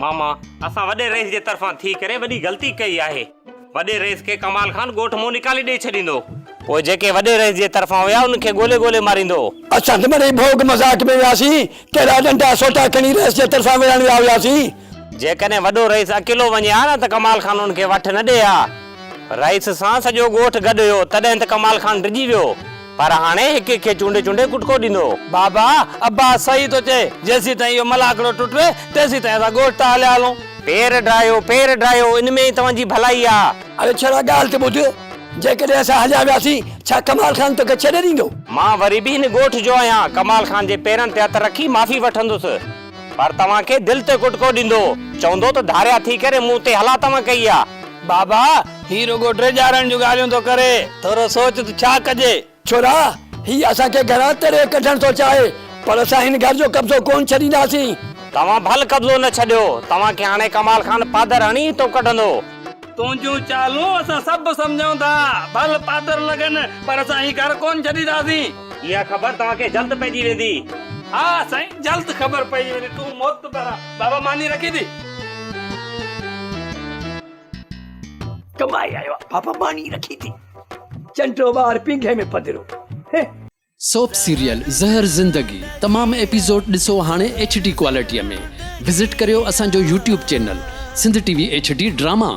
ماما، اسان وڏي رئيس جي طرفان ٿي ڪري وڏي غلطي ڪئي آهي. وڏي رئيس کي ڪمال خان ڳوٺ مون نيڪالي ڏئي ڇڏيندو. پوء جيڪي وڏي رئيس جي طرفان هيا انهن کي ڳولي ڳولي ماريندو. اسان ته مڙئي ڀوڳ مذاق ۾ وياسين، ڪهڙا ڏنڊا سوٽا کڻي رئيس جي طرفان وڙهڻ ويا هياسين. جيڪڏهن وڏو رئيس اڪيلو وڃي ها نه ته ڪمال خان ان کي وٺ نه ڏئي ها. رئيس سان سڄو ڳوٺ گڏ هيو تڏهن ته ڪمال خان ڊڄي ويو. پر هاڻي هڪ هڪ کي چونڊي چونڊي ڪٽڪو ڏيندو. بابا، عباس صحيح ٿو چئي، جيسيتائين اهو ملاکڙو ٽٽي، تيسيتائين اسان ڳوٺ تان هليا هلون. پير ڊاهيو، پير ڊاهيو، ان ۾ ئي توهان جي ڀلائي آ. اڙي ڇڙا ڳالهه ته ٻڌ، جيڪڏهن اسان هليا وياسين، ڇا ڪمال خان توکي ڇڏي ڏيندو؟ مان وري به هن ڳوٺ جو آهيان، ڪمال خان جي پيرن تي هٿ رکي معافي وٺندس، پر توهان کي دل تي ڪٽڪو ڏيندو، چوندو ته ڌاريا ٿي ڪري مون تي هلا توهان ڪئي آ. بابا، هي رڳو ڊيڄارڻ جون ڳالهيون ٿو ڪري، ٿورو سوچ ته ڇا ڪجي؟ ڇورا، هي اسان کي گهران تڙي ڪڍڻ ٿو چاهي، پر اسان هن گهر جو قبضو ڪونه ڇڏينداسين. توهان ڀل قبضو نه ڇڏيو، توهان کي هاڻي ڪمال خان پادر هڻي هتو ڪڍندو. تنهنجون چالون اسان سڀ سمجهون ٿا، ڀل پادر لڳن، پر اسان هي گهر ڪونه ڇڏينداسين. اها خبر توهان کي جلد پئجي ويندي. ها سائين، جلد خبر پئجي ويندي، تون معتبر آن. بابا ماني رکي ٿي. ڪمائي آيو آ بابا ماني رکي ٿي. چنٽو ٻار پينگهي ۾ پڌرو هي. سوپ سيريل زهر زندگي تمام ايپيسوڊ ڏسو هاڻي ايڇ ڊي ڪوالٽي ۾ وزٽ ڪريو اسان جو YouTube channel Sindh T V H D drama.